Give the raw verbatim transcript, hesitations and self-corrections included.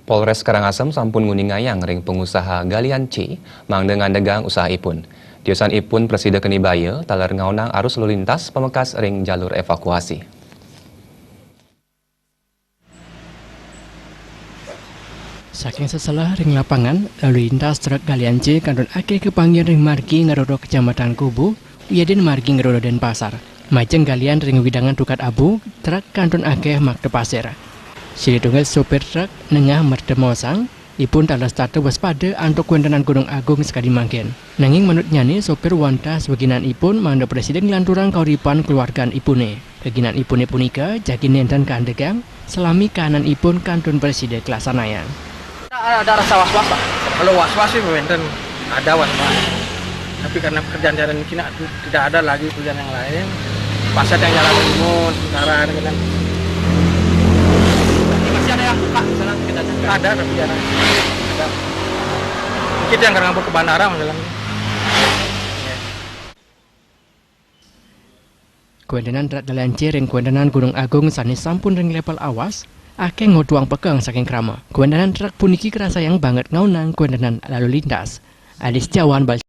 Polres Karangasem sampun nguningayang ring pengusaha galian C mangda ngandegang usahaipun. Tiosan ipun prasida keni baya taler ngaonang arus lalu lintas pamekas ring jalur evakuasi. Saking seselah ring lapangan, lalu lintas truk galian C kantun akeh kapanggih ring margi Ngaroro Kecamatan Kubu, wiadin margi Ngaroro Denpasar. Majeng galian ring wewidangan Tukad Abu, truk kantun akeh makta pasir. Silih tunggal sopir truk nengah merta maosang, ipun taler setata waspada antuk kawentenan Gunung Agung sakadi mangkin. Nanging manut nyane, sopir wantah swaginanipun mangda prasida nglanturang kauripan kaluarganipune. Kaginanipune punika jagi nenten kaandegang, salami kahananipun kantun prasida kalaksanayang. Ada, ada rasa was-was, Pak? Kalau was-was sih wenten, ada was-was. Tapi karena pekerjaan jalan ini tidak ada lagi pekerjaan yang lain. Pasat yang jalan timur, utara, gitu kan. Berarti masih ada yang buka di sana, kita jaga? Ada, tapi jarang. Ada. Mungkin yang nggak ngabur ke bandara, masalahnya. Ya. Kawentenan truk galian C ring kawentenan Gunung Agung sane sampun ring level awas, akeh ngotuang pekeng saking krama. Kawentenan truk puniki karasayang banget ngaonang kawentenan lalu lintas. Adi Setiawan, Bali.